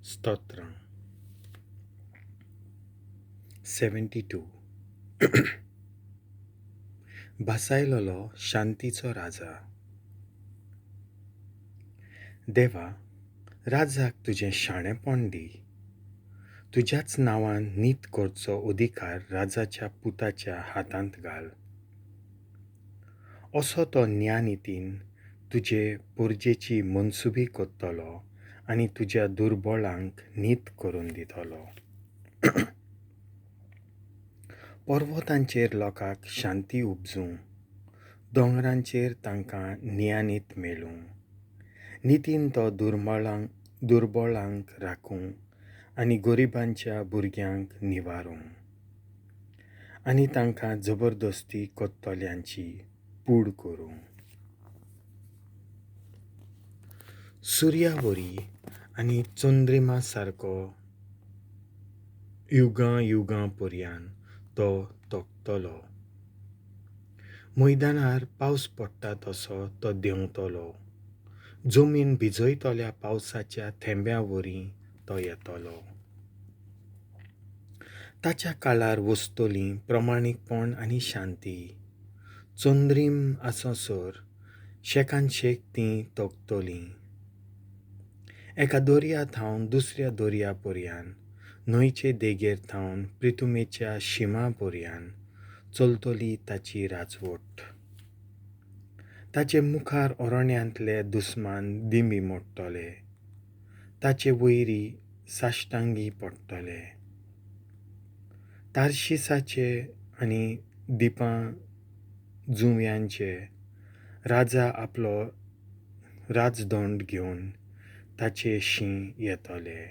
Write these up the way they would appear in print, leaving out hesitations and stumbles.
स्तोत्रां. 72. भासायलोलो शांतीचो राजा. देवा, राजाक तुजें शाणेपण दी. तुज्याच नांवान नीत करचो अधिकार राजाच्या पुताच्या हातांत घाल. असो तो न्यायनितीन तुजे परजेची मनसुबी करतलो आनी तुज्या दुर्बळांक नीत करून दितलो. पर्वतांचेर लोकांक शांती उपजूं, दोंगरांचेर तांकां न्यायनीत मेळूं. नितीन तो दुर्बळांक राखूं आनी गरिबांच्या भुरग्यांक निवारूं आनी तांकां जबरदस्ती करतल्यांची पूड करूं. सुर्या वरी आनी चंद्रिमा सारको युगां युगां पर्यान तो तोखतलो. मैदानार पावस पडटा तसो तो देंवतलो. जमीन भिजयतल्या पावसाच्या थेंब्या वरी तो येतलो. ताच्या काळार वसतली प्रमाणीकपण आनी शांती. चंद्रीम आससर शेकान शेक ती तोखतली. एका दर्या थावन दुसऱ्या दर्या पर्यान, न्हंयचे देगेर थावन प्रितुमेच्या शिमा पर्यान चलतली ताची राजवट. ताचे मुखार अरण्यांतले दुस्मान दिंबी मोडटले, ताचे वयरी साश्टांगी पडटले. तार्शिसाचे आनी दिपां जुंव्यांचे राजा आपलो राजदंड घेवन ताचे शीं येतले.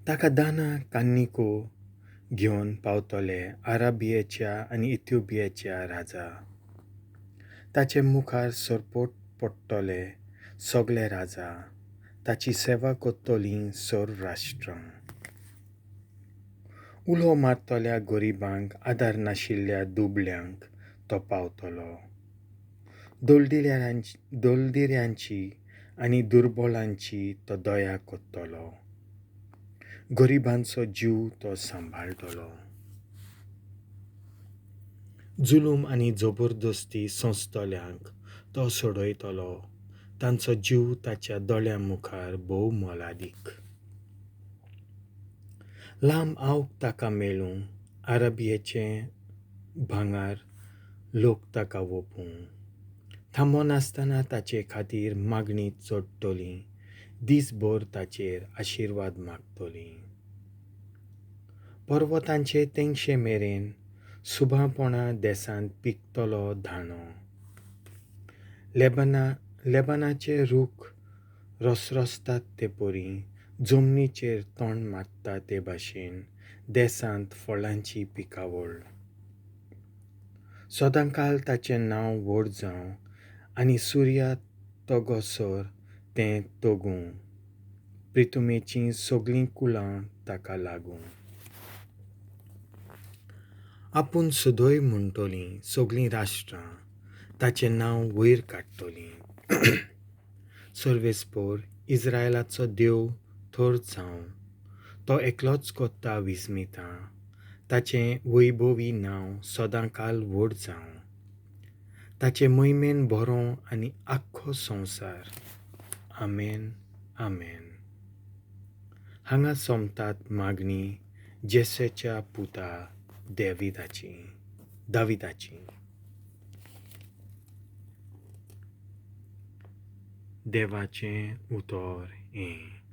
ताका दाना कान्निको घेवन पावतले आराबियेच्या आनी इथिओपियाच्या राजा. ताचे मुखार सरपोट पडटले सगळे राजा, ताची सेवा करतली सर्व राष्ट्रां. उलो मारतल्या गरिबांक, आदार नाशिल्ल्या दुबळ्यांक तो पावतलो. दलदिऱ्यांची आनी दुर्बळांची तो दया करतलो. गरिबांचो जीव तो सांबाळटलो. जुलूम आनी जबरदस्ती सोंसतल्यांक तो सोडयतलो. तांचो जीव ताच्या दोळ्यां मुखार भोव मोलादीक. लांब आवक ताका मेळूं, आरबियेचें भांगर लोक ताका वोपूं. थांबनासतना ताचे खातीर मागणी चडटली, दीसभर ताचेर आशिर्वाद मागतली. पर्वतांचे तेंगशे मेरेन सुभापणा देसांत पिकतलो धाणो. लेबनाचे रूख रसरसतात ते परी, जमनीचेर तोंड मारता ते भाशेन देसांत फळांची पिकावळ. सदांकाल ताचें नांव व्हड जावं आनी सुर्या तगोसर तें तगूं. प्रितुमेचीं सगळीं कुळां ताका लागूं. आपूण सदय म्हणटलीं सगळीं राष्ट्रां ताचें नांव वयर काडटलीं. सर्वेस्पोर इस्रायलाचो देव थर जावं, तो एकलोच करता विस्मितां. ताचें वैभवी नांव सदांकाल व्हड जावं. ताचे महिमेन बरो आनी आख्खो संवसार. आमेन, आमेन. हांगा सोंपतात मागणी जेसेच्या पुता दाविदाची. देवाचें उतर हें.